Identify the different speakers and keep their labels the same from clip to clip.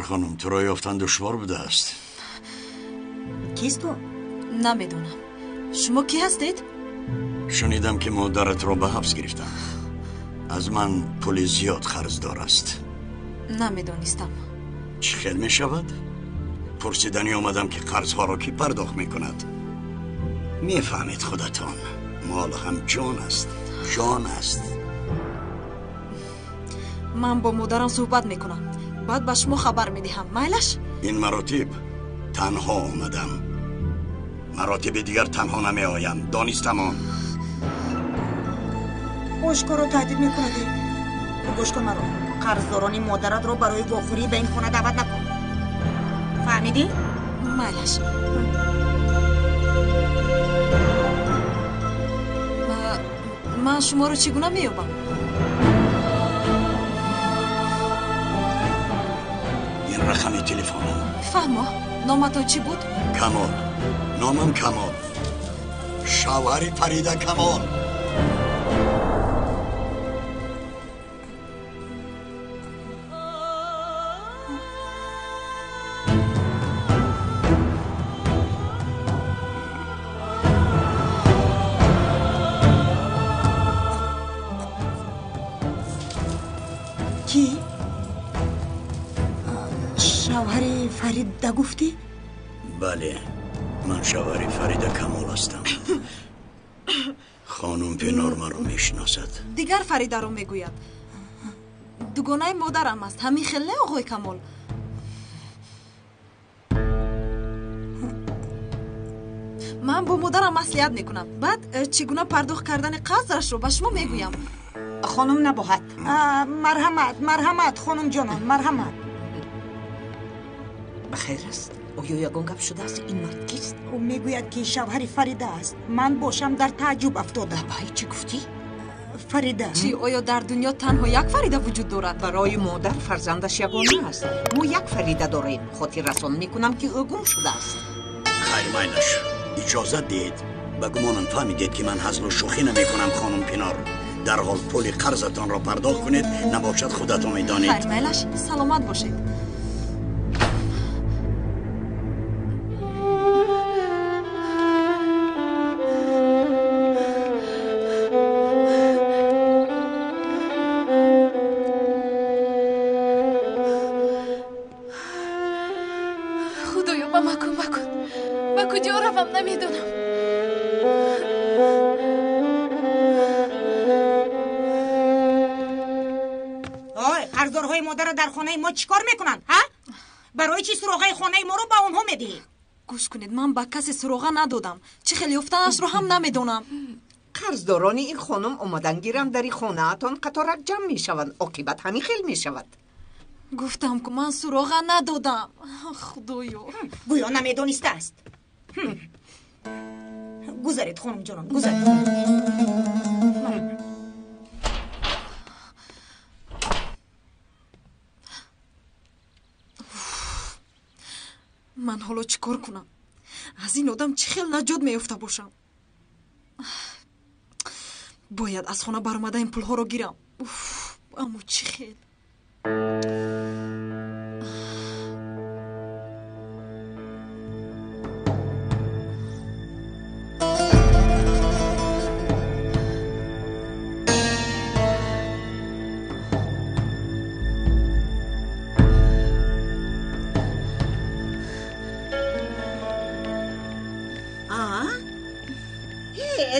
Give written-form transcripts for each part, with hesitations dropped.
Speaker 1: Пинор хонум, туро ёфтан душвор будааст.
Speaker 2: Кист ӯ?
Speaker 3: Намедонам. Шумо кӣ ҳастед?
Speaker 1: Шунидам, ки модаратро ба ҳабс гирифтанд. Аз ман пули зиёд қарздор аст.
Speaker 3: Намедонистам.
Speaker 1: Чӣ хел мешавад? Пурсиданӣ омадам, ки қарзҳоро кӣ пардохт мекунад. Мефаҳмед худатон, мол ҳам ҷон аст, ҷон аст.
Speaker 3: Ман бо модарам суҳбат мекунам, баъд ба шумо хабар медиҳам. Майлаш?
Speaker 1: Ин маротиб танҳо омадам. Маротиби дигар танҳо намеоям. Донистам он.
Speaker 2: Ошкоро таҳдид мекунадӣ. Гӯш кун маро. Қарздорони модаратро барои вохӯрӣ ба ин хона даъват накун. Фаҳмидӣ?
Speaker 3: Майлаш. Ман шуморо чӣ гуна меёбам?
Speaker 1: Ин рақами телефонам.
Speaker 3: Фаҳмо. Номатон чӣ буд?
Speaker 1: Камол. Номам Камол. Шавҳари Фарида Камол.
Speaker 2: Кӣ? Шавҳари Фарида гуфтӣ?
Speaker 1: Бале, ман шавҳари Фарида Камол ҳастам. Хонум Пинор маро мешиносад.
Speaker 3: Дигар Фаридаро мегӯяд. Дугонаи модарам аст. Ҳамин хел не, оғои Камол? Ман бо модарам маслиҳат мекунам. Баъд чӣ гуна пардохт кардани қарзашро ба шумо мегӯям.
Speaker 2: Хонум набоҳат. Марҳамат, марҳамат, хонумҷонон, марҳамат.
Speaker 4: Ба хайр аст? Оё ягон гап шудааст? Ин мард кист?
Speaker 2: Ӯ мегӯяд, ки шавҳари Фарида аст. Ман бошам, дар тааҷҷуб афтодам.
Speaker 4: Бай, чӣ гуфтӣ?
Speaker 2: Фарида.
Speaker 3: Чӣ, оё дар дунё танҳо як Фарида вуҷуд дорад?
Speaker 4: Барои модар фарзандаш ягона аст. Мо як Фарида дорем. Хотиррасон мекунам, ки ӯ гум шудааст.
Speaker 1: Хайр, майлаш. Иҷозат диҳед. Ба гумонам фаҳмидед, ки ман ҳазлу шӯхӣ намекунам, хонум Пинор. Дарҳол пули қарзатонро пардохт кунед, набошад худатон медонед.
Speaker 3: Хайр, майлаш, саломат бошед.
Speaker 5: Худоё, ба ман кӯмак кун. Ба куҷо равам, намедонам.
Speaker 2: Ой, қарздорҳои модарро дар хонаи мо чӣ кор мекунанд, ҳа? Барои чӣ суроғаи хонаи моро ба онҳо медиҳӣ?
Speaker 3: Гӯш кунед, ман ба касе суроға надодам. Чӣ хел ёфтанашро ҳам намедонам.
Speaker 4: Қарздорони ин хонум омадан гиранд, дари хонаатон қаторак ҷамъ мешаванд. Оқибат ҳамин хел мешавад.
Speaker 3: Гуфтам, ку ман суроға надодам. Худоё.
Speaker 2: Гӯё намедонистааст. Гузаред, хонумҷонон, гузаред.
Speaker 3: Ман ҳоло чӣ кор кунам? Аз ин одам чӣ хел наҷот меёфта бошам? Бояд аз хона баромада ин пулҳоро гирам. Аммо чӣ хел?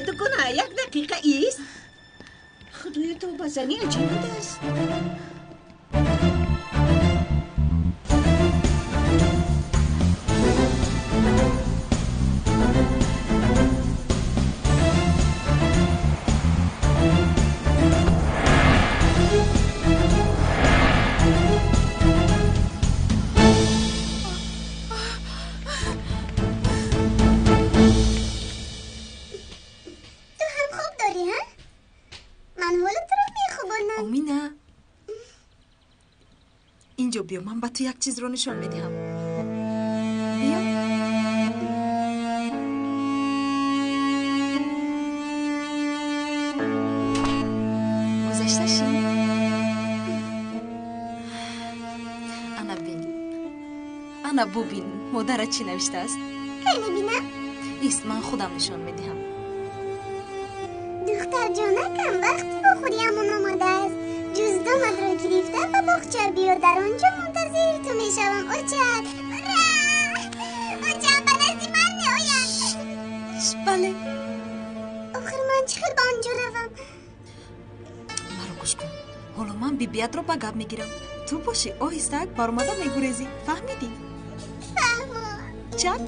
Speaker 4: Дугона, як дақиқа ист. Худоё, тавба, зани аҷиб будааст.
Speaker 6: Ту ҳам хоб дорӣ, ҳа? Ман ҳоло туро мехобонам.
Speaker 3: Омина, инҷо биё, ман ба ту як чизро нишон медиҳам. Биё. Гузашта шин. Ана бин. Ана бубин, модарат чӣ навиштааст?
Speaker 6: Кай мебинам?
Speaker 3: Ист, ман худам нишон медиҳам.
Speaker 6: Духтарҷонакам, вақти вохӯриамон омадааст. Ҷуздонатро гирифта ба боғча биё, дар он ҷо мунтазири ту мешавам. Очат! Ура! Очам ба назди ман меояд.
Speaker 3: Бале.
Speaker 6: Охир ман чӣ хел ба он ҷо равам?
Speaker 3: Маро гӯш кун. Ҳоло ман бибиятро ба гап мегирам. Ту бошӣ оҳистак баромада мегурезӣ. Фаҳмидӣ?
Speaker 6: Фаҳмо.
Speaker 3: Чак.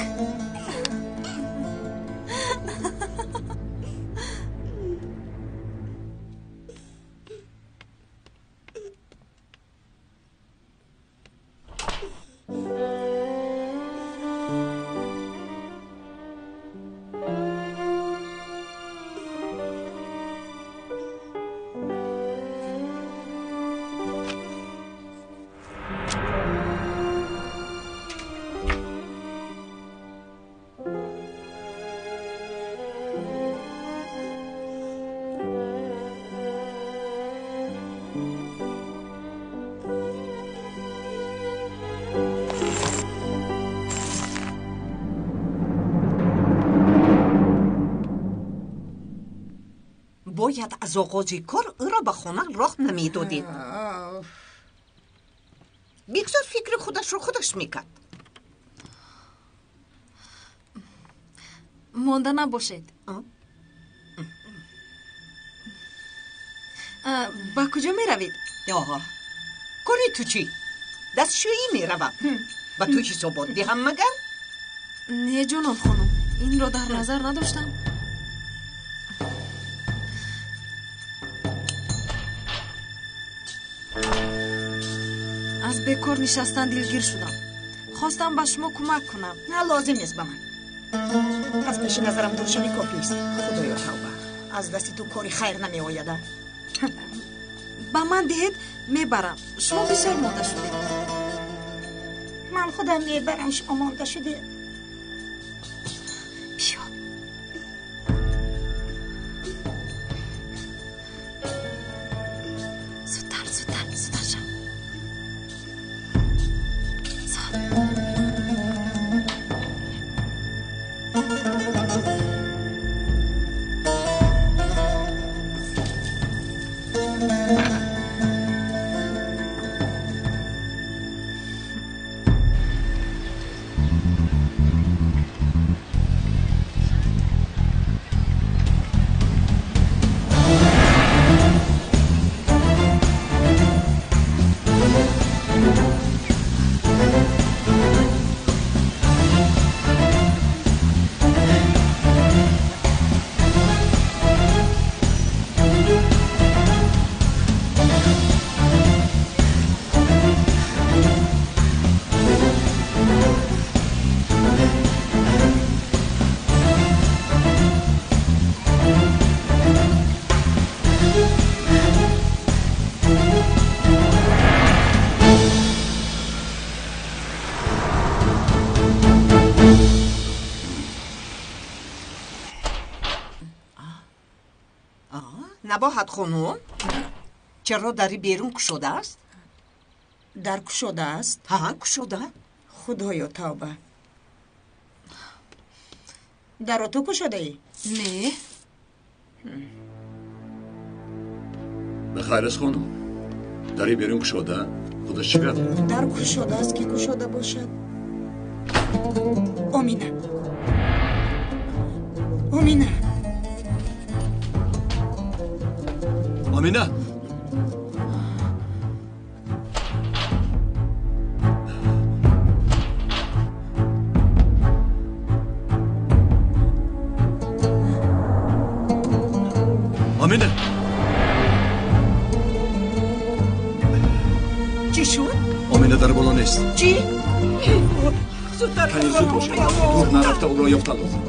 Speaker 4: Бояд аз оғози кор ӯро ба хона роҳ намедодед. Бигзор фикри худашро худаш мекард.
Speaker 3: Монда набошед. Ба куҷо меравед?
Speaker 4: Кори ту чӣ? Дастшӯӣ меравам. Ба ту ҳисобот диҳам магар?
Speaker 3: Не, ҷонон хонум, инро дар назар надоштам. Аз бекор нишастан дилгир шудам. Хостам ба шумо кӯмак кунам.
Speaker 2: На, лозим нест ба ман. Аз пеши назарам дур шавӣ кофист. Худоё тавба, аз дасти ту кори хайр намеояда.
Speaker 3: Ба ман диҳед, мебарам. Шумо бисёр монда шудед.
Speaker 2: Ман худам мебарам, шумо монда шудед.
Speaker 3: Биё. Зудтар, зудтар, зудтар шав.
Speaker 4: Набоҳат хонум, чаро дари берун кушодааст?
Speaker 2: Дар кушодааст?
Speaker 4: Ҳа, кушода.
Speaker 2: Худоё тавба. Дарро ту кушодаӣ?
Speaker 3: Не.
Speaker 1: Бахайр аст хонум. Дари берун кушода, худаш чӣ кард?
Speaker 2: Дар кушодааст ки кушода бошад. Омина. Омина.
Speaker 1: Омина! Омина!
Speaker 4: Чӣ шуд?
Speaker 1: Омина дар боло нест.
Speaker 4: Чӣ? Зудтар
Speaker 1: Кани зуд бошед. Дур нарафта ӯро ёфтан лозим.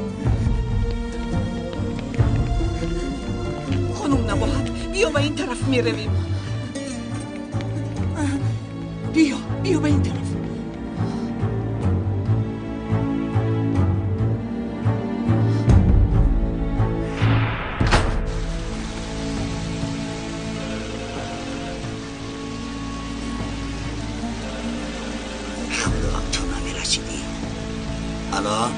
Speaker 4: Хонум Набоҳат, биё ба ин тараф меравем. Биё, биё ба ин тараф.
Speaker 1: Худо, ту намерасӣ. Алло.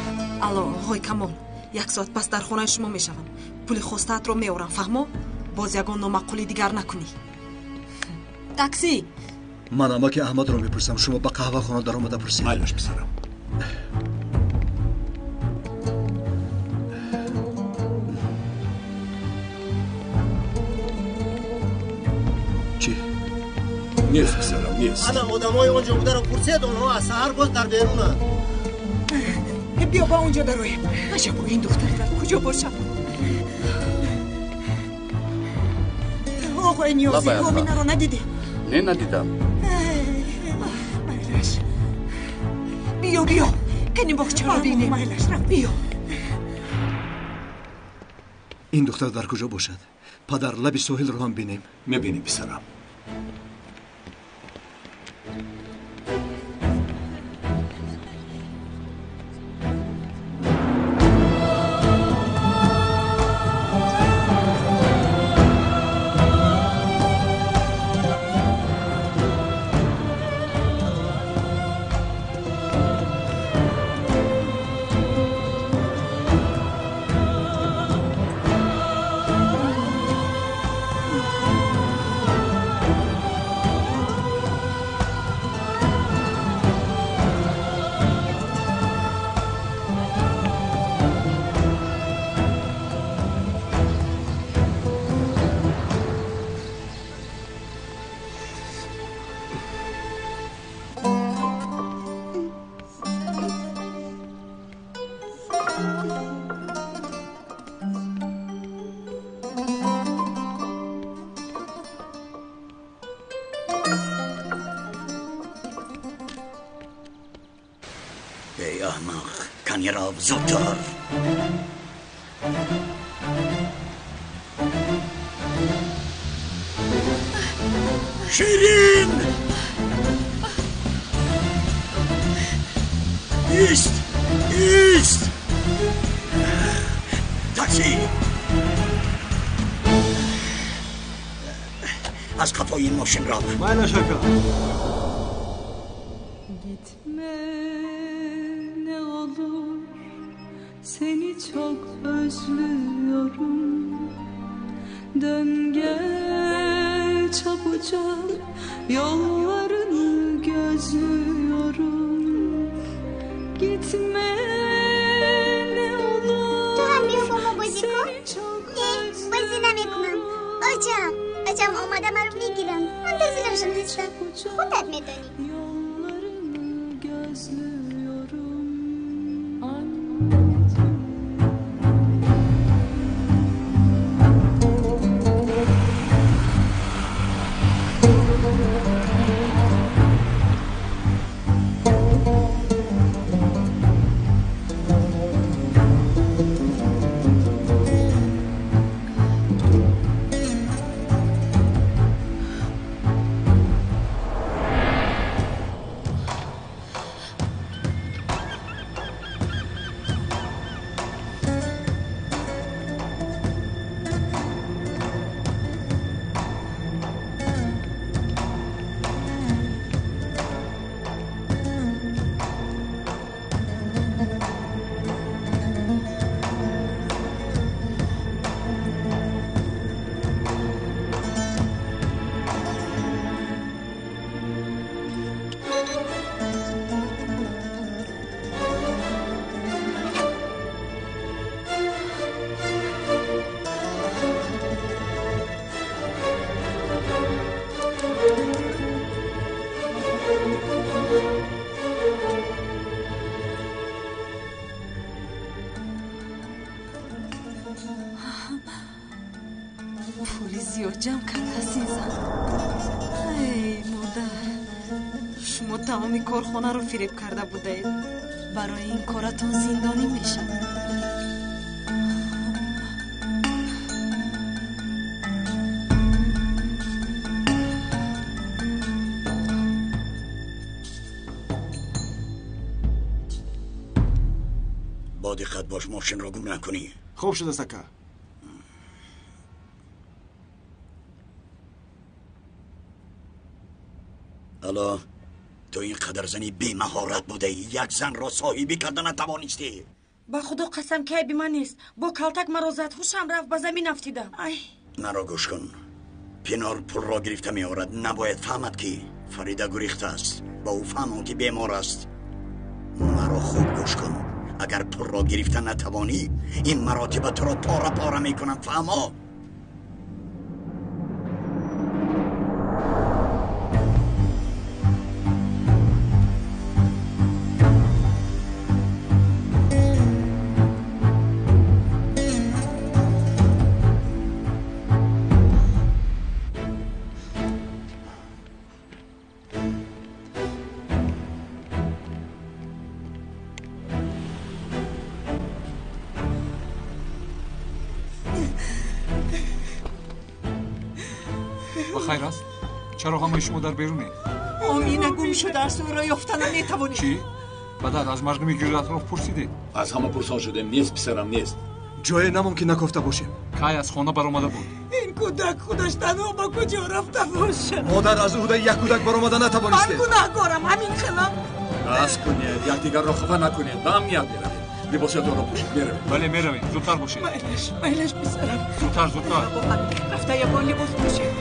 Speaker 3: Алло, оғои Камол, як соат пас дар хонаи шумо мешавам. Пули хостаатро меорам, фаҳмо? Боз ягон номаъқулӣ дигар накунӣ. Такси!
Speaker 7: Ман амаки Аҳмадро мепурсам, шумо ба қаҳвахона даромада пурсед.
Speaker 1: Майлаш, писарам.
Speaker 7: Чӣ?
Speaker 8: Нест, писарам, нест.
Speaker 9: Ана одамои он ҷо бударо пурсед, онҳо аз саҳар боз дар берунанд.
Speaker 2: Биё ба он ҷо дароем. Аҷабо, ин духтар дар куҷо бошад? Оғои Ниёзӣ, Оминаро надидӣ?
Speaker 10: Не, надидам.
Speaker 2: Майлаш. Биё, биё. Кани боғчаро бинем. Майлаш, рафт, биё.
Speaker 7: Ин духтар дар куҷо бошад? Падар, лаби соҳилро ҳам бинем.
Speaker 8: Мебинем, писарам.
Speaker 1: Ey ahmaq, Kanirov, зудтар! Ширин! Ист! Ист! Такси! Аз қафои ин мошин рав.
Speaker 9: Майлаш, ака.
Speaker 5: Gitme ne olur, seni çok özlüyorum. Dön gel çabucak, yollarını gözlüyorum. Gitme ne olur.
Speaker 6: تو هم بیا با ما بازی کن. نه، بازی نمیکنم. آچم، آچم آمده مرا میگیرن. منتظرشون هستم. خودت میدانی.
Speaker 5: Yollarını gözlüyorum anneciğim.
Speaker 3: Пули зиёд ҷамъ кардааст ин зан. Эй модар, шумо тамоми корхонаро фиреб карда будаед. Барои ин коратон зиндонӣ мешавед.
Speaker 1: Бо диққат бош, мошинро гум накунӣ.
Speaker 11: Хуб шудааст, ака.
Speaker 1: Алло, Ту ин қадар зани бемаҳорат будаӣ, як занро соҳибӣ карда натавонистӣ.
Speaker 2: Ба худо қасам ки айби ман нест. Бо калтак маро зад, ҳушам рафт, ба замин афтидам. Ай!
Speaker 1: Маро гӯш кун. Пинор пулро гирифта меорад. Набояд фаҳмад ки Фарида гурехтааст. Ба ӯ фаҳмон ки бемор аст. Маро хуб гӯш кун. Агар пулро гирифта натавонӣ, ин маротиба туро пора пора мекунам. Фаҳмо?
Speaker 10: Хайр аст? Чаро ҳамаи шумо дар берунед?
Speaker 4: Омина гум шудааст, ӯро ёфта наметавонем.
Speaker 10: Чӣ? Баъдад аз мардуми гирду атроф пурсидед?
Speaker 8: Аз ҳама пурсон шудем. Нест писарам, нест.
Speaker 7: Ҷое намон ки накофта бошем.
Speaker 10: Кай аз хона баромада буд?
Speaker 2: Ин кӯдак худаш танҳо ба куҷо рафта бошад?
Speaker 7: Модар, аз уҳдаи як кӯдак баромада натавонистед.
Speaker 2: Ман гунаҳкорам, ҳамин хелам.
Speaker 8: Бас кунед, якдигарро хафа накунед, ба амният меравем. Либосятонро пӯшед, меравем.
Speaker 10: Бале, меравем. Зудтар бошед.
Speaker 2: Майлаш, майлаш писарам.
Speaker 10: Зудтар, зудтар.
Speaker 4: Рафта ягон либос пӯшед.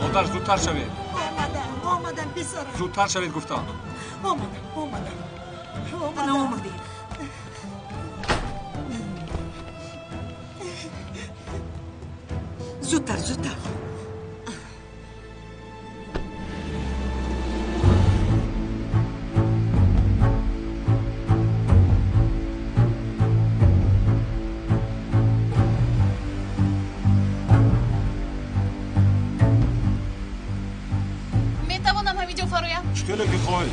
Speaker 10: Модар, зудтар шавед.
Speaker 2: Омадам, омадам писарам.
Speaker 10: Зудтар шавед гуфтам.
Speaker 2: Омадам, омадам.
Speaker 4: Омадам. Омадем. Зудтар, зудтар.
Speaker 8: Чӣ ки хоҳӣ.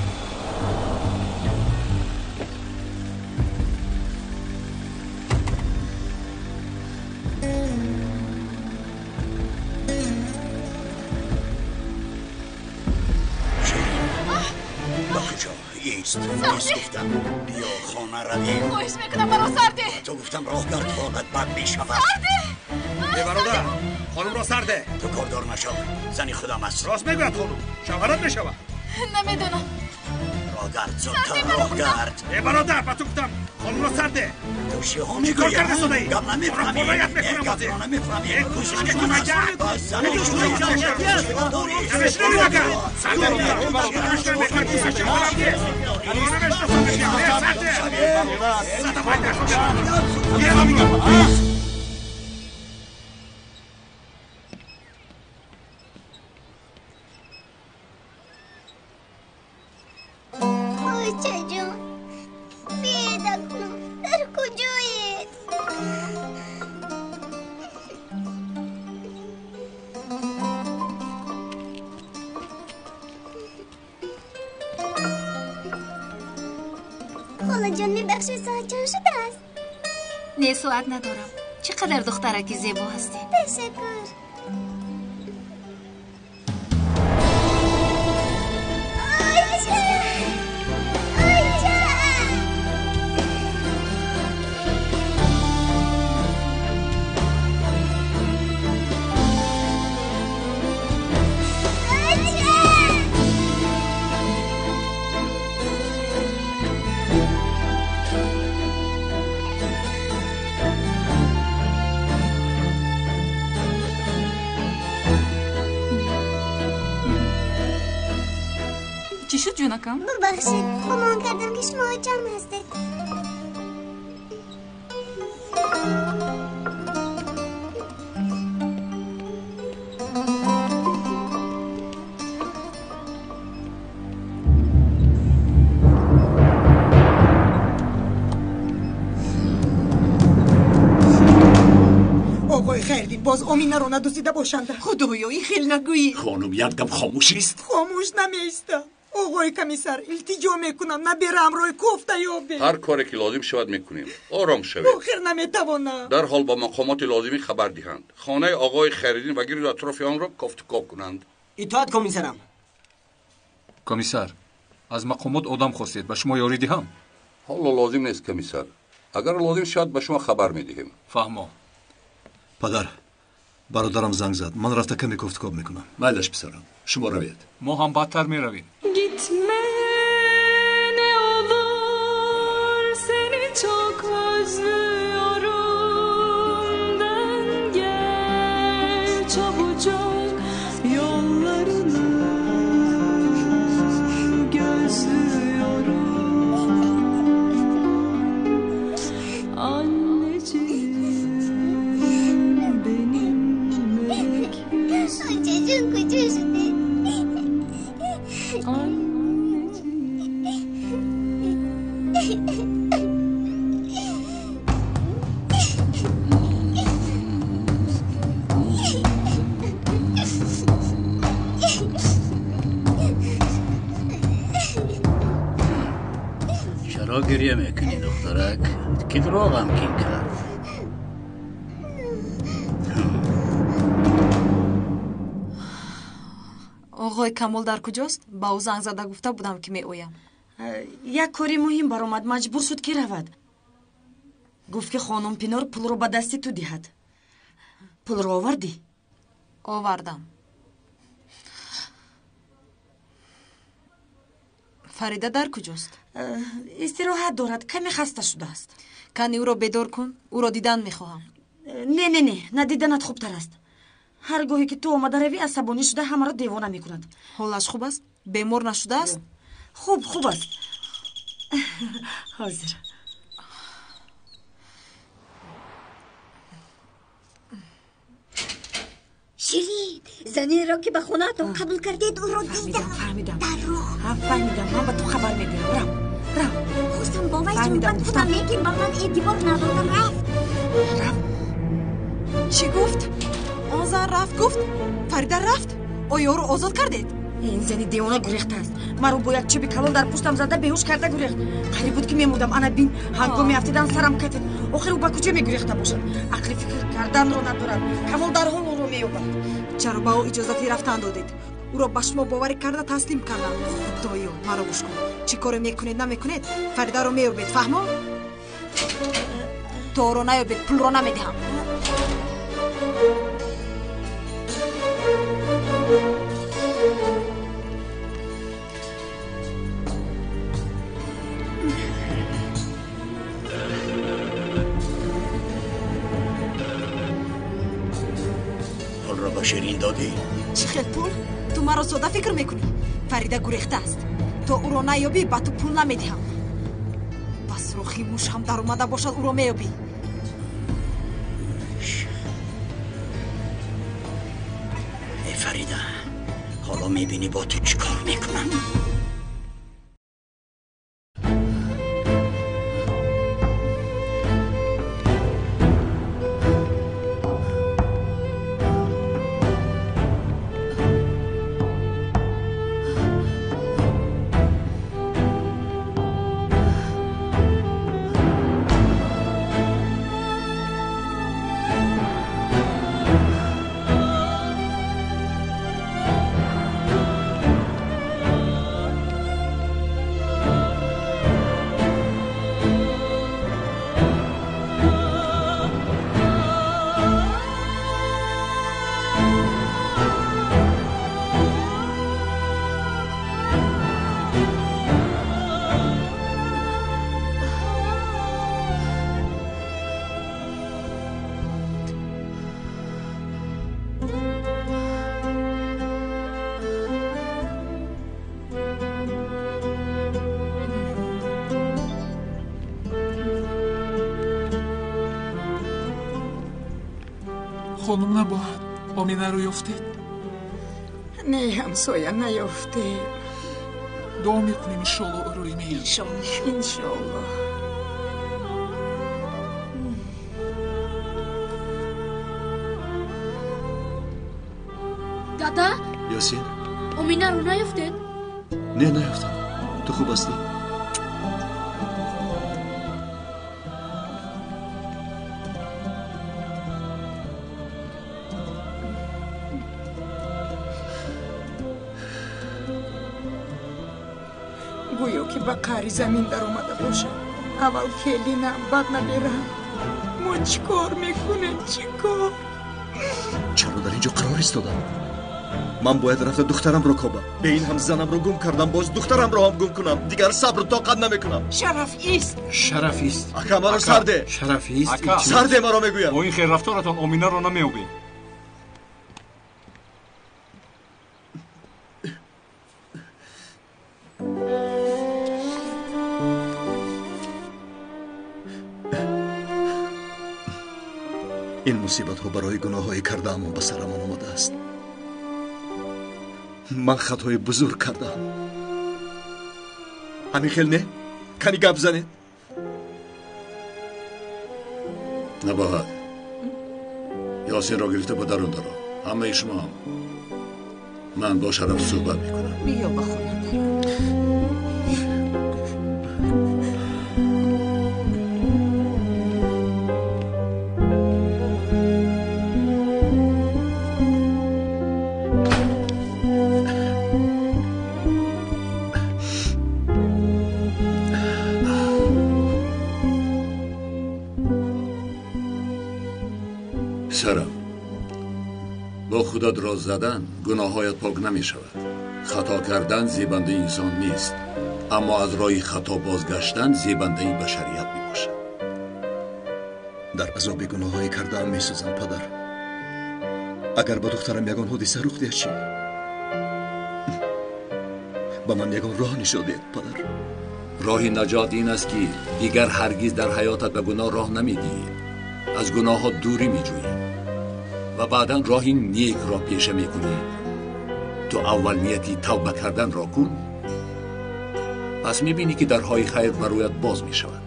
Speaker 1: Ба куҷо? Ист, нест гуфтам. Биё хона равем.
Speaker 5: Хоҳиш мекунам, маро сарде.
Speaker 1: Ту гуфтам роҳгард ҳолат бад мешавад.
Speaker 5: Сарде!
Speaker 8: Э бародар, хонумро сарде.
Speaker 1: Ту кордор нашав, зани худам аст.
Speaker 8: Рост мегӯяд хонум, шавҳарат мешавад.
Speaker 5: Намедонам.
Speaker 1: Роҳгард, зудтар роҳгард.
Speaker 8: Э бародар, ба ту гуфтам хонумро сарде.
Speaker 1: Ту чиҳо
Speaker 8: Чӣ кор
Speaker 1: мегӯӣ?
Speaker 8: карда содаӣ?
Speaker 1: Гап намефаҳмӣ.
Speaker 8: Қурбоният мекунам
Speaker 1: Гап
Speaker 8: ҳозир.
Speaker 1: намефаҳмӣ.
Speaker 8: Э, кӯшиш мекунам, аҷаб.
Speaker 1: Намешнавӣ
Speaker 8: агар? Сарде, намешнавӣ, мекунам, ки шавҳарам нест. Намешнавам, мегӯям. Э, сарде. Задам, айдаш, мегӯям.
Speaker 6: Очаҷон, биед акнун, дар куҷоед? Холаҷон, мебахшед, соат чанд шудааст?
Speaker 5: Не, соат надорам. Чӣ қадар духтараки зебо ҳастӣ.
Speaker 6: Ташаккур. Оча! Оча! Оча!
Speaker 3: Чӣ шуд, ҷонакам?
Speaker 6: Бубахшед, гумон кардам ки шумо очам ҳастед.
Speaker 2: Оғои Хайрдин, боз Оминаро надуздида бошанд.
Speaker 4: Худоё, ин хел нагӯӣ.
Speaker 8: Хонум, як дам хомӯш ист.
Speaker 2: Хомӯш намеистам. Оғои комиссар, илтиҷо мекунам, набераамрои кофта ёбед.
Speaker 11: Ҳар коре ки лозим шавад мекунем. Ором шавед.
Speaker 2: Охир наметавонам.
Speaker 11: Дарҳол ба мақомоти лозимӣ хабар диҳанд. Хонаи оғои Хайриддин ва гирду атрофи онро кофтукоб кунанд.
Speaker 9: Итоат, комиссарам.
Speaker 10: Комиссар, аз мақомот одам хостед, ба шумо ёрӣ диҳам?
Speaker 11: Ҳоло лозим нест, комиссар. Агар лозим шавад, ба шумо хабар медиҳем.
Speaker 10: Фаҳмо.
Speaker 7: Падар, бародарам занг зад. Ман рафта каме кофтукоб мекунам.
Speaker 12: Майлаш писарам, шумо равед.
Speaker 10: Мо ҳам баъдтар меравем.
Speaker 13: Gitme ne olur, seni çok özlüyorum. Dön gel çabucak, yollarını gözlüyorum. Anneciğim benim melek yüzüm.
Speaker 6: Очаҷон куҷо шудед?
Speaker 14: Чаро гирья мекунӣ, духтарак? Ки туро ғамгин кард?
Speaker 3: Оғои Камол дар куҷост? Ба ӯ занг зада гуфта будам, ки меоям.
Speaker 2: Як кори муҳим баромад, маҷбур шуд, ки равад. Гуфт, ки хонум Пинор пулро ба дасти ту диҳад. Пулро овардӣ?
Speaker 3: Овардам. Фарида дар куҷост?
Speaker 2: Истироҳат дорад, каме хаста шудааст.
Speaker 3: Кани ӯро бедор кун, ӯро дидан мехоҳам.
Speaker 2: Не, не, не, надиданат хубтар аст. Ҳар гоҳе ки ту омада равӣ, асабонӣ шуда ҳамаро девона мекунад.
Speaker 3: Ҳолаш хуб аст? Бемор нашудааст?
Speaker 2: Хуб, хуб аст. Ҳозир.
Speaker 6: Ширин, занеро ки ба хонаатон қабул кардед, ӯро дидам.
Speaker 2: Фаҳмидам.
Speaker 6: Дар роҳ.
Speaker 2: Фаҳмидам, ман ба ту хабар медиҳам. Рав, рав.
Speaker 6: Хостам бо вай суҳбат кунам, лекин ба ман эътибор надодам, рафт.
Speaker 2: Рав.
Speaker 3: Чӣ гуфт? Он зан рафт гуфт? Фарида рафт? Оё ӯро озод кардед?
Speaker 2: Ин зани девона гурехтааст. Маро бо як чӯби калон дар пуштам зада беҳуш карда гурехт. Қариб буд, ки мемурдам. Ана бин, ҳангоми афтидан сарам кафид. Охир ӯ ба куҷо мегурехта бошад? Ақли фикр карданро надорад. Камол дарҳол ӯро меёбад.
Speaker 3: Чаро ба ӯ иҷозати рафтан додед? Ӯро ба шумо боварӣ карда таслим кардам. Худоё, маро гӯш кун. Чӣ коре мекунед, намекунед, Фаридаро меёбед, фаҳмо? То ӯро наёбед, пулро намедиҳам.
Speaker 1: Пулро ба Ширин додӣ?
Speaker 3: Чӣ хел пул? Ту маро сода фикр мекунӣ? Фарида гурехтааст. То ӯро наёбӣ, ба ту пул намедиҳам. Ба сурохи муш ҳам даромада бошад, ӯро меёбӣ.
Speaker 1: Э Фарида, ҳоло мебинӣ бо ту чӣ кор мекунам.
Speaker 15: Хонум набоҳад Оминаро ёфтед?
Speaker 4: Не, ҳамсоя, наёфтем.
Speaker 15: Дуо мекунем, иншоалло ӯро меёбем.
Speaker 4: Иншоалло.
Speaker 5: Дада?
Speaker 7: Ёсин?
Speaker 5: Оминаро наёфтед?
Speaker 7: Не, наёфтам. Ту хуб ҳастӣ?
Speaker 4: Гӯё ки ба қаъри замин даромада бошад. Аввал келинам, баъд наберам. Мо чӣ кор мекунем, чӣ кор?
Speaker 7: Чаро дар инҷо қарор истодам? Ман бояд рафта духтарамро кобам. Бе ин ҳам занамро гум кардам, боз духтарамро ҳам гум кунам. Дигар сабру тоқат намекунам.
Speaker 4: Шараф ист.
Speaker 10: Шараф ист.
Speaker 7: Ака, маро сарде.
Speaker 10: Шараф ист.
Speaker 7: Сарде маро мегӯям.
Speaker 10: Бо ин хел рафторатон Оминаро намеёбем.
Speaker 7: Ин мусибатҳо барои гуноҳҳои кардаамон ба сарамон омадааст. Ман хатои бузург кардаам. Ҳамин хел не? Кани гап занед.
Speaker 12: Набоҳад. Ёсинро гирифта ба дарун даро. Ҳамаи шумоам. Ман бо Шараф суҳбат мекунам.
Speaker 4: Биё ба хона даро.
Speaker 12: Сарам, бо худат роз задан гуноҳҳоят пок намешавад. Хато кардан зебандаи инсон нест, аммо аз роҳи хато бозгаштан зебандаи башарият мебошад.
Speaker 7: Дар азоби гуноҳҳои кардаам месӯзам, падар. Агар ба духтарам ягон ҳодиса рух диҳад чӣ? Ба ман ягон роҳ нишон диҳед, падар.
Speaker 12: Роҳи наҷот ин аст, ки дигар ҳаргиз дар ҳаётат ба гуноҳ роҳ намедиҳӣ, аз гуноҳҳо дурӣ меҷӯӣ ва баъдан роҳи некро пеша мекунӣ. Ту аввал нияти тавба карданро кун, пас мебинӣ, ки дарҳои хайр ба рӯят боз мешавад.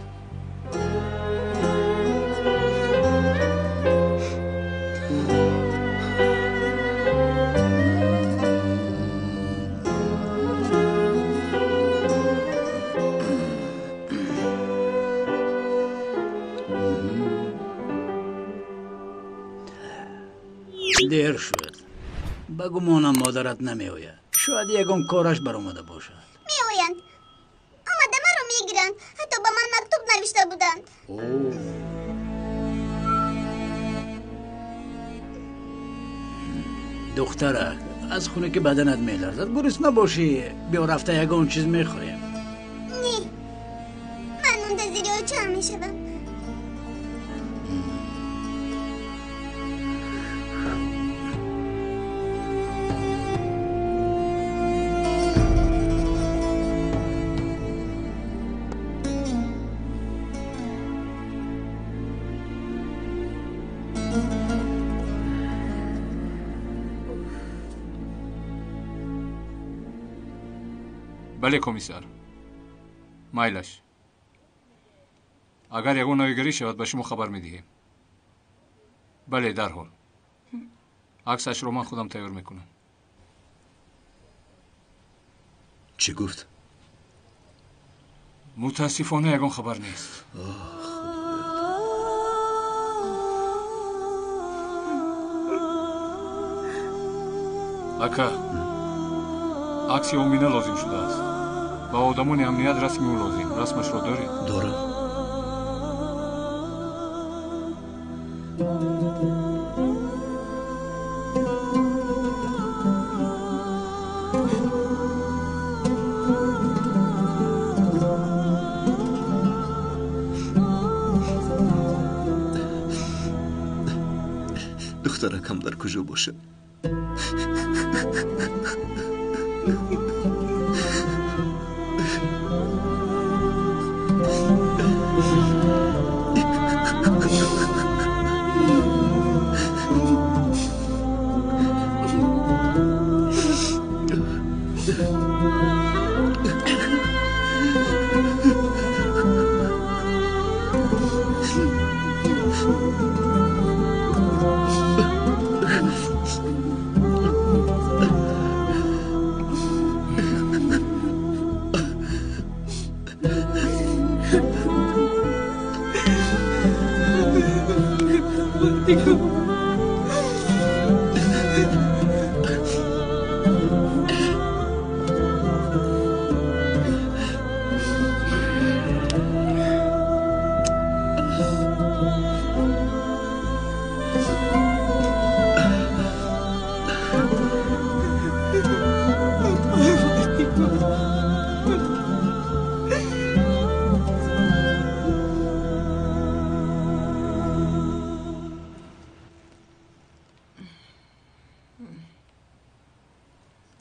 Speaker 14: Дер шуд. Ба гумонам модарат намеояд. Шояд ягон кораш баромада бошад.
Speaker 6: Меоянд. Омада маро мегиранд. Ҳатто ба ман мактуб навишта буданд.
Speaker 14: Духтарак, аз хуне ки баданат меларзад, гурусна бошӣ, биё рафта ягон чиз мехӯрем.
Speaker 6: Не, ман мунтазири очаам мешавам.
Speaker 10: Бале, комиссар. Майлаш. Агар ягон навигарӣ шавад, ба шумо хабар медиҳем. Бале, дарҳол. Аксашро ман худам тайёр мекунам.
Speaker 7: Чӣ гуфт?
Speaker 10: Мутаассифона ягон хабар нест. Ака, акси Омина лозим шудааст. Ба одамони амният расми ӯ лозим. Расмашро доред?
Speaker 7: Дорам. Духтаракам дар куҷо бошад?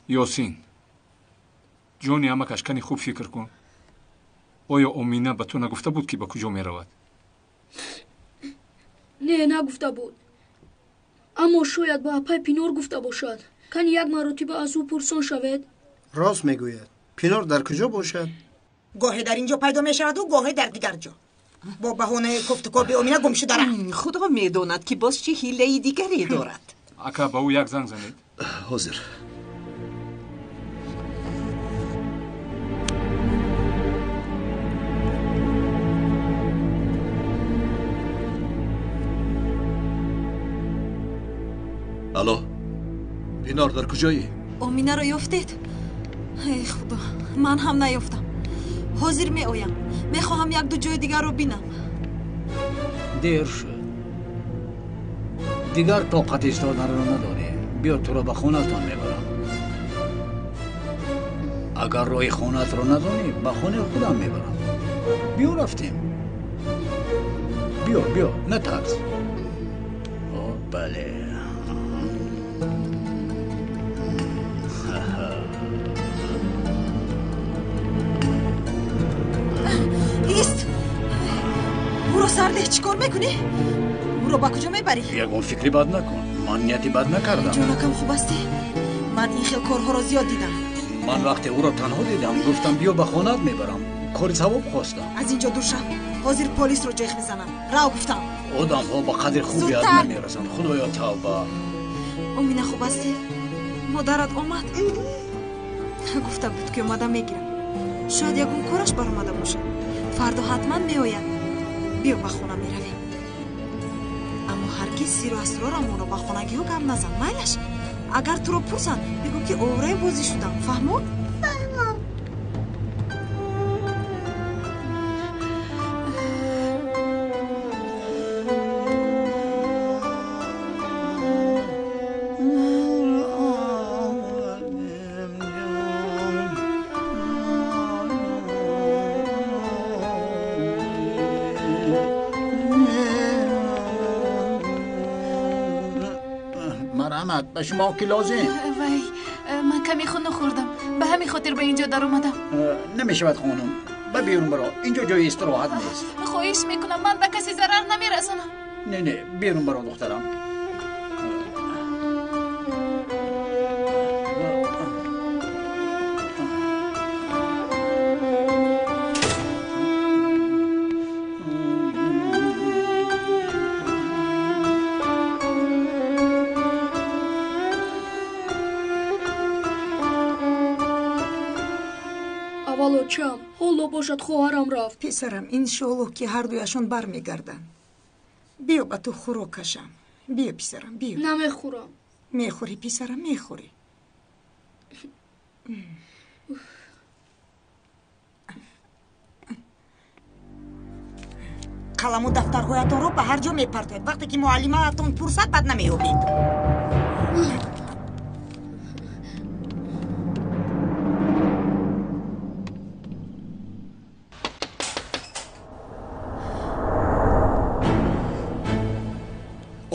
Speaker 10: Ёсин, ҷони амакаш, кани хуб фикр кун. Оё Омина ба ту нагуфта буд, ки ба куҷо меравад?
Speaker 16: Не, нагуфта буд. Аммо шояд ба апай Пинор гуфта бошад. Кани як маротиба аз ӯ пурсон шавед.
Speaker 9: Рост мегӯяд. Пинор дар куҷо бошад?
Speaker 17: Гоҳе дар ин ҷо пайдо мешаваду, гоҳе дар дигар ҷо. Бо баҳонаи кофтукоби Омина гум шуда рафт.
Speaker 4: Худо медонад, ки боз чӣ ҳилаи дигаре дорад.
Speaker 10: Ака, ба ӯ як занг занед.
Speaker 7: Ҳозир. Алло, Пинор, дар куҷоӣ?
Speaker 3: Оминаро ёфтед? Эй худо, ман ҳам наёфтам. Ҳозир меоям. Мехоҳам як-ду ҷои дигарро бинам.
Speaker 14: Дер шуд. Дигар тоқат истоданро надорӣ. Биё, туро ба хонаатон мебарам. Агар роҳи хонаатро надонӣ, ба хонаи худам мебарам. Биё, рафтем. Биё, биё, натарс. О, бале.
Speaker 3: Ист! Ӯро сардеҳ, чӣ кор мекунӣ? Ӯро ба куҷо мебарӣ?
Speaker 14: Ягон фикри бад накун. Ман нияти бад накардам.
Speaker 3: Ҷонакам, хуб ҳастӣ? Ман ин хел корҳоро зиёд дидам.
Speaker 14: Ман вақте ӯро танҳо дидам, гуфтам биё ба хонаат мебарам. Кори савоб хостам.
Speaker 3: Аз ин ҷо дур шав. Ҳозир полисро ҷеғ мезанам. Рав, гуфтам.
Speaker 14: Одамҳо ба қадри хубият намерасанд. Худоё, тавба.
Speaker 3: Омина, хуб ҳастӣ? Модарат омад? Гуфта буд, ки омада мегирам. Шояд ягон кораш баромада бошад. Фардо ҳатман меояд. Биё, ба хона меравем. Аммо ҳаргиз сиру асрорамонро ба хонагиҳо гап назан, майлаш? Агар туро пурсанд, бигӯ, ки овораи бозӣ шудам. Фаҳмод?
Speaker 6: Фаҳмод.
Speaker 14: Марҳамат, ба шумо ки лозим?
Speaker 5: Вай, ман каме хун хӯрдам, ба ҳамин хотир ба ин ҷо даромадам.
Speaker 14: Намешавад, хонум, ба берун баро, ин ҷо ҷои истироҳат нест.
Speaker 5: Хоҳиш мекунам, ман ба касе зарар намерасонам.
Speaker 14: Не, не, берун баро, духтарам.
Speaker 16: Аввал очам, ҳоло бошад хоҳарам рафт.
Speaker 17: Писарам, иншоаллоҳ, ки ҳардуяшон бармегарданд. Биё, ба ту хӯрок кашам. Биё, писарам, биё.
Speaker 16: Намехӯрам.
Speaker 17: Мехӯрӣ, писарам, мехӯрӣ. Қаламу дафтарҳоятонро ба ҳар ҷо мепартоед. Вақте ки муаллимаатон пурсад, бад намеёбед.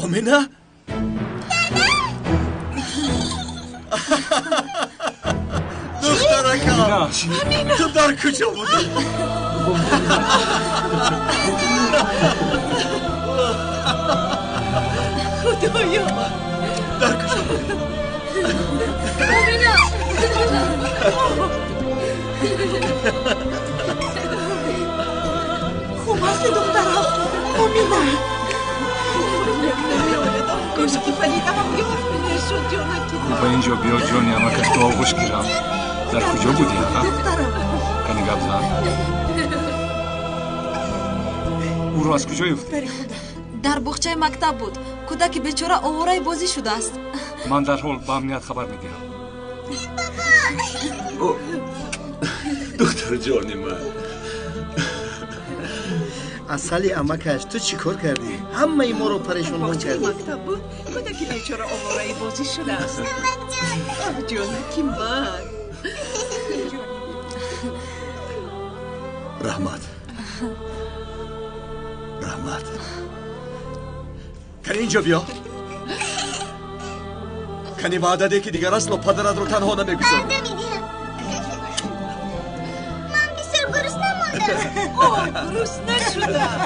Speaker 7: Омина? Духтаракам, ту дар куҷо будӣ?
Speaker 3: Худоё!
Speaker 7: Дар куҷо будӣ?
Speaker 16: Омина!
Speaker 17: Хуб ҳасти, духтарам? Омина!
Speaker 4: Кошки Фаридам ёфт мешуд, ҷонаки.
Speaker 10: Ба ин ҷо биё, ҷони амакаш, то оғӯш гирам. Дар куҷо будӣ? Кани гап зан. Ӯро аз куҷо ёфтӣ?
Speaker 3: Дар боғчаи мактаб буд. Кӯдаки бечора овораи бозӣ шудааст.
Speaker 10: Ман дарҳол ба амният хабар медиҳам.
Speaker 12: Духтарҷони ман.
Speaker 9: Асали амакаш, ту чӣ кор кардӣ? Ҳамаи моро парешонҳо кардӣ.
Speaker 4: Мактаб буд, кӯдаки бечора овораи бозӣ шудааст. Ҷонаки ман.
Speaker 7: Раҳмат, раҳмат. Кани инҷо биё. Кани ваъда де ки дигар асло падаратро танҳо намегузорӣ.
Speaker 6: Ваъда медиҳам. Ман бисёр гурусна мондам.
Speaker 17: Ой, гурусна шудам.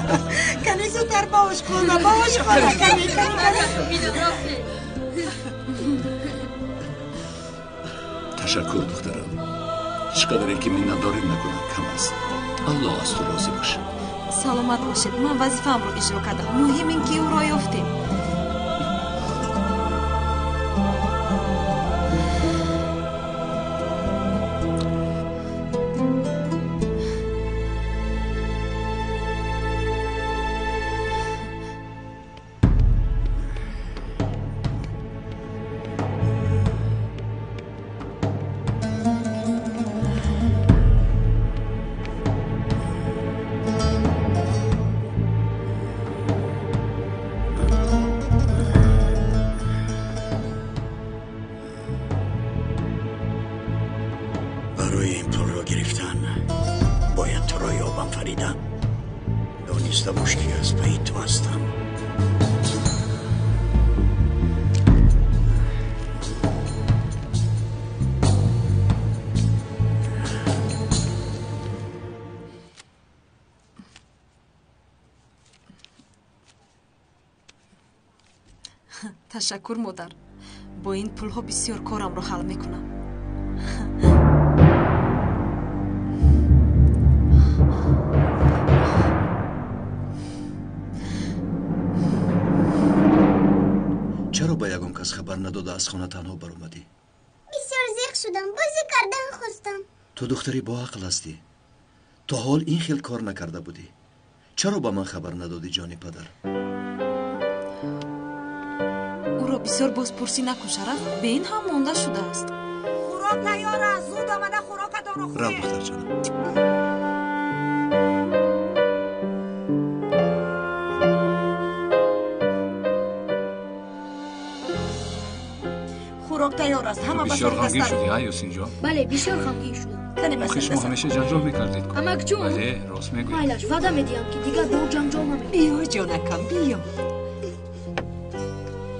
Speaker 2: Кани зудтар ба ошхона, ба ошхона. Кани, кани, кани.
Speaker 12: Ташаккур, духтарам. Чӣ қадаре ки миннатдорӣ накунам кам аст. Аллоҳ аз ту розӣ бошад.
Speaker 3: Саломат бошед. Ман вазифаамро иҷро кардам. Муҳим ин ки ӯро ёфтем. Ташаккур, модар. Бо ин пулҳо бисёр корамро ҳал мекунам.
Speaker 7: Чаро ба ягон кас хабар надода аз хона танҳо баромадӣ?
Speaker 6: Бисёр зиқ шудам, бозӣ кардан хостам.
Speaker 7: Ту духтари боақл ҳастӣ. То ҳол ин хел кор накарда будӣ. Чаро ба ман хабар надодӣ, ҷони падар?
Speaker 3: Ӯро бисёр бозпурсӣ накун, Шараф. Бе ин ҳам монда шудааст.
Speaker 2: Хӯрок тайёр аст. Зуд омада хӯрокатонро хӯред.
Speaker 7: Рав, духтарҷонам.
Speaker 2: Хӯрок тайёр аст. Ҳама ба
Speaker 10: Бисёр
Speaker 2: сари
Speaker 10: ғамгин
Speaker 2: дастар.
Speaker 10: шудӣ, а, Ёсинҷон?
Speaker 16: Бале, бисёр ғамгин шудам.
Speaker 2: Кани ба
Speaker 10: Охир
Speaker 2: сари
Speaker 10: шумо
Speaker 2: дастар.
Speaker 10: ҳамеша ҷанҷол мекардед.
Speaker 16: Амакҷон.
Speaker 10: Бале, рост мегӯӣ.
Speaker 16: Майлаш, ваъда медиҳам, ки дигар бо ӯ ҷанҷол намекунам.
Speaker 4: Биё, ҷонакам, биё.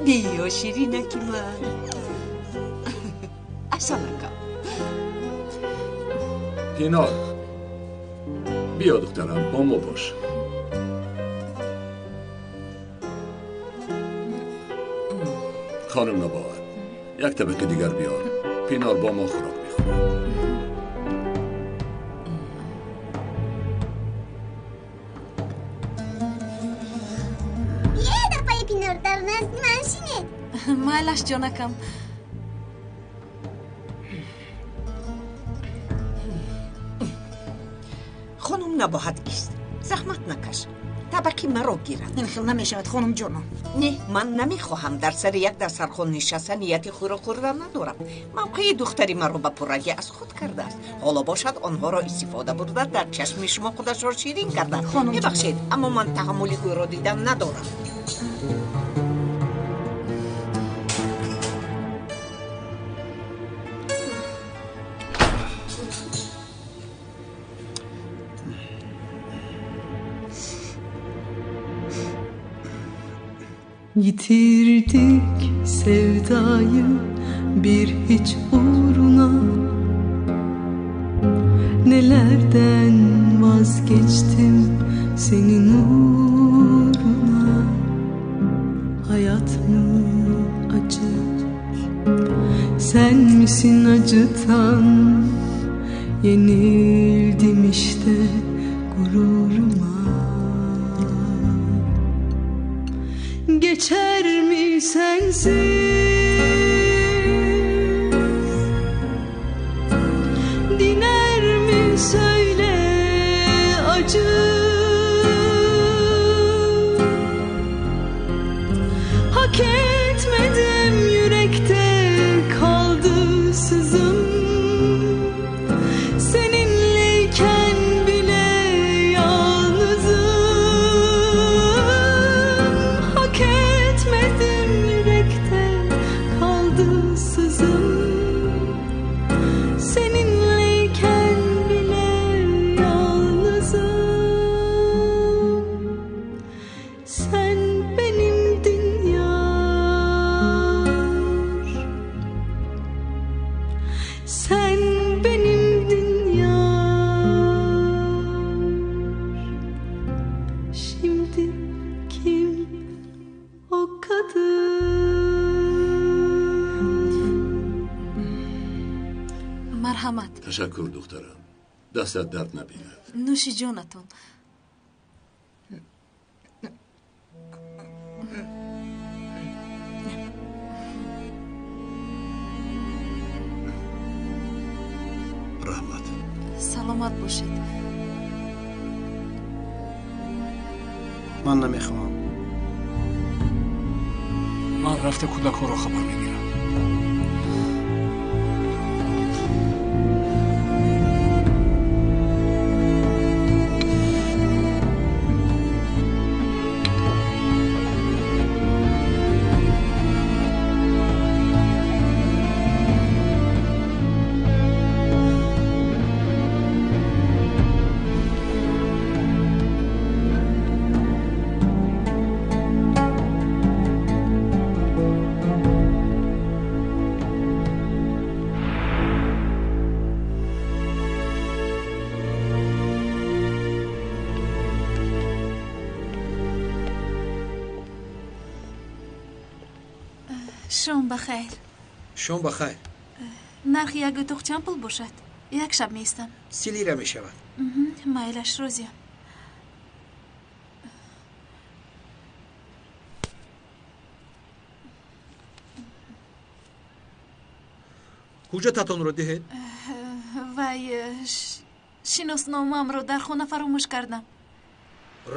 Speaker 4: Биё, ширинаки ман. Асалакам.
Speaker 12: Пинор, биё, духтарам, бо мо бош. Хонум Набоат, як табақи дигар биёр. Пинор бо мо хӯрок мехӯрад.
Speaker 6: Биёед, апаи Пинор, дар назди ман шинед.
Speaker 3: Майлаш, ҷонакам.
Speaker 4: Хонум Набоҳат кист? Заҳмат накаш. Табақи маро гирад.
Speaker 2: Ин хел намешавад, хонум ҷонам.
Speaker 4: Не, ман намехоҳам дар сари як дастархон нишаста нияти хӯрок хӯрдан надорам. Мавқеи духтари маро ба пуррагӣ аз худ кардааст. Ҳоло бошад онҳоро истифода бурда дар чашми шумо худашро ширин карда.
Speaker 2: Хонум ҷонам.
Speaker 4: Мебахшед, аммо ман таҳаммули ӯро дидан надорам.
Speaker 13: Yitirdik sevdayı bir hiç uğruna. Nelerden vazgeçtim senin uğruna. Hayat mı acı, sen misin acıtan? Yenildim işte gururuma. Geçer mi sensiz? Diner mi söyle acı? Hak etmedim, yürekte kaldı sızım. Seninleyken bile yalnızım. Hak etmedim, yürekte kaldı sızım. Seninleyken bile yalnızım. Sen benim dünyamsın.
Speaker 3: Марҳамат.
Speaker 12: Ташаккур, духтарам. Дастат дард набинад.
Speaker 3: Нӯши ҷонатон.
Speaker 1: Раҳмат.
Speaker 3: Саломат бошед.
Speaker 9: Ман намехоҳам.
Speaker 10: Ман рафта кӯдакҳоро хабар мегирам.
Speaker 5: Шом бахайр.
Speaker 18: Шом бахайр.
Speaker 5: Нархи як утоқ чанд пул бошад? Як шаб меистам.
Speaker 18: 30 лира мешавад.
Speaker 5: Майлаш, розиям.
Speaker 18: Ҳуҷҷататонро диҳед.
Speaker 5: Вай, шиносномаамро дар хона фаромӯш кардам.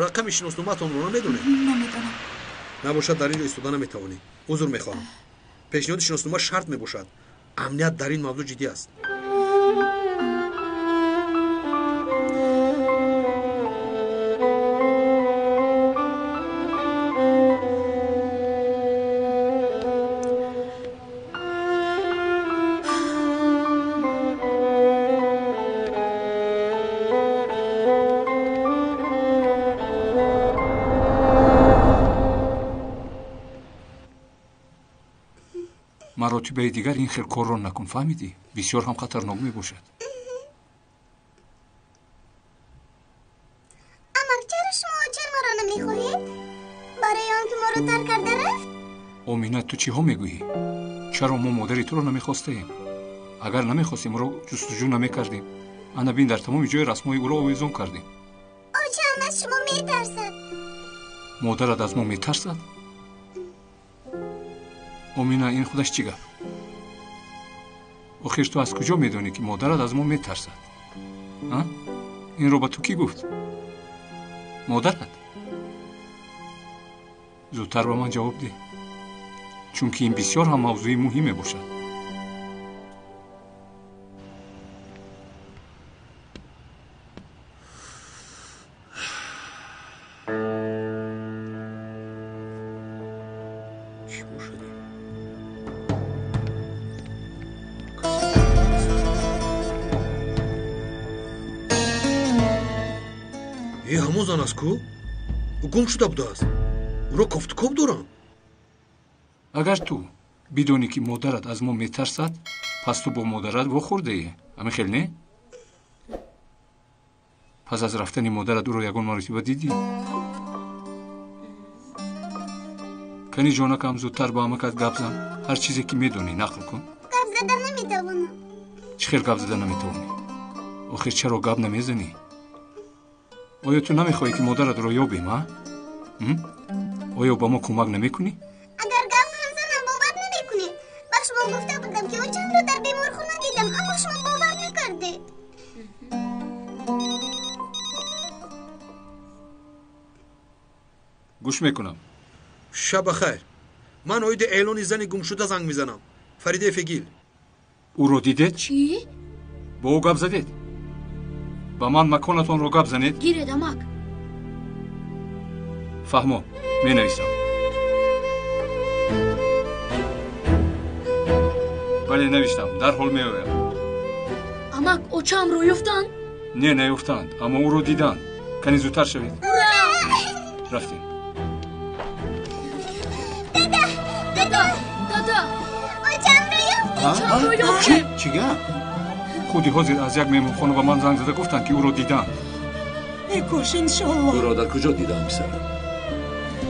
Speaker 18: Рақами шиносномаатонро намедонед?
Speaker 5: Намедонам.
Speaker 18: Набошад, дар ин ҷо истода наметавонед. Узр мехоҳам. Пешниҳоди шиноснома шарт мебошад. Амният дар ин мавзӯъ ҷиддӣ аст.
Speaker 10: Маротибаи дигар ин хел корро накун, фаҳмидӣ? Бисёр ҳам хатарнок мебошад.
Speaker 6: Амак, чаро шумо очаи маро намехоҳед? Барои он ки моро тарк карда рафт?
Speaker 10: Омина, ту чиҳо мегӯӣ? Чаро мо модари туро намехостаем? Агар намехостем, ӯро ҷустуҷӯ намекардем. Ана бин, дар тамоми ҷои расмҳои ӯро овезон кардем.
Speaker 6: Очаам аз шумо метарсад.
Speaker 10: Модарат аз мо метарсад? Омина, ин худаш чӣ гап? Охир ту аз куҷо медонӣ, ки модарат аз мо метарсад? Инро ба ту кӣ гуфт? Модарат? Зудтар ба ман ҷавоб деҳ, чунки ин бисёр ҳам мавзӯи муҳим мебошад.
Speaker 18: Ҳамон зан аст ку? Ӯ гум шуда будааст. Ӯро кофтукоб дорам.
Speaker 10: Агар ту бидонӣ, ки модарат аз мо метарсад, пас ту бо модарат вохӯрдаӣ. Ҳамин хел не? Пас аз рафтани модарат ӯро ягон маротиба дидӣ? Кани ҷонакам, зудтар ба амакат гап зан. Ҳар чизе ки медонӣ нақл кун.
Speaker 6: Гап зада наметавонам.
Speaker 10: Чӣ хел гап зада наметавонӣ? Охир чаро гап намезанӣ? Оё ту намехоҳӣ, ки модаратро ёбем, а? Оё ба мо кӯмак намекунӣ?
Speaker 6: Агар гап ҳам занам, бовар намекунед. Ба шумо гуфта будам, ки очамро дар беморхона дидам, аммо шумо бовар накардед.
Speaker 10: Гӯш мекунам.
Speaker 18: Шаб бахайр. Ман оиди эълони зани гумшуда занг мезанам. Фаридаи Фегил.
Speaker 10: Ӯро дидед?
Speaker 16: Чӣ?
Speaker 10: Бо ӯ гап задед? Ба ман маконатонро гап занед.
Speaker 16: Гиред, амак.
Speaker 10: Фаҳмо, менависам. Бале, навиштам, дарҳол меоям.
Speaker 16: Амак, очаамро ёфтанд?
Speaker 10: Не, наёфтанд, аммо ӯро диданд. Кани зудтар шавед. Рафтем.
Speaker 6: Дада, дада,
Speaker 16: дада,
Speaker 6: очаамро ёфтем.
Speaker 16: Очаамро ёфтем.
Speaker 14: Чӣ гап?
Speaker 10: Худи ҳозир аз як меҳмонхона ба ман занг зада гуфтанд, ки ӯро диданд.
Speaker 17: Э кош, иншоалло.
Speaker 12: Ӯро дар куҷо диданд, писарам?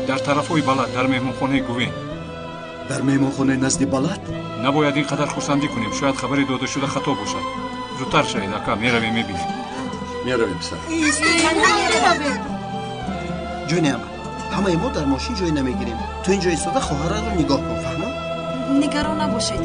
Speaker 10: Дар тарафҳои баланд, дар меҳмонхонаи Гувен.
Speaker 7: Дар меҳмонхонаи назди балад?
Speaker 10: Набояд ин қадар хурсандӣ кунем, шояд хабари додашуда хато бошад. Зудтар шавед, ака, меравем, мебинем.
Speaker 12: Меравем, писар.
Speaker 9: Ҷони ама, ҳамаи мо дар мошин ҷой намегирем. Ту ин ҷо истода хоҳараро нигоҳ кун, фаҳмо?
Speaker 3: Нигарон набошед.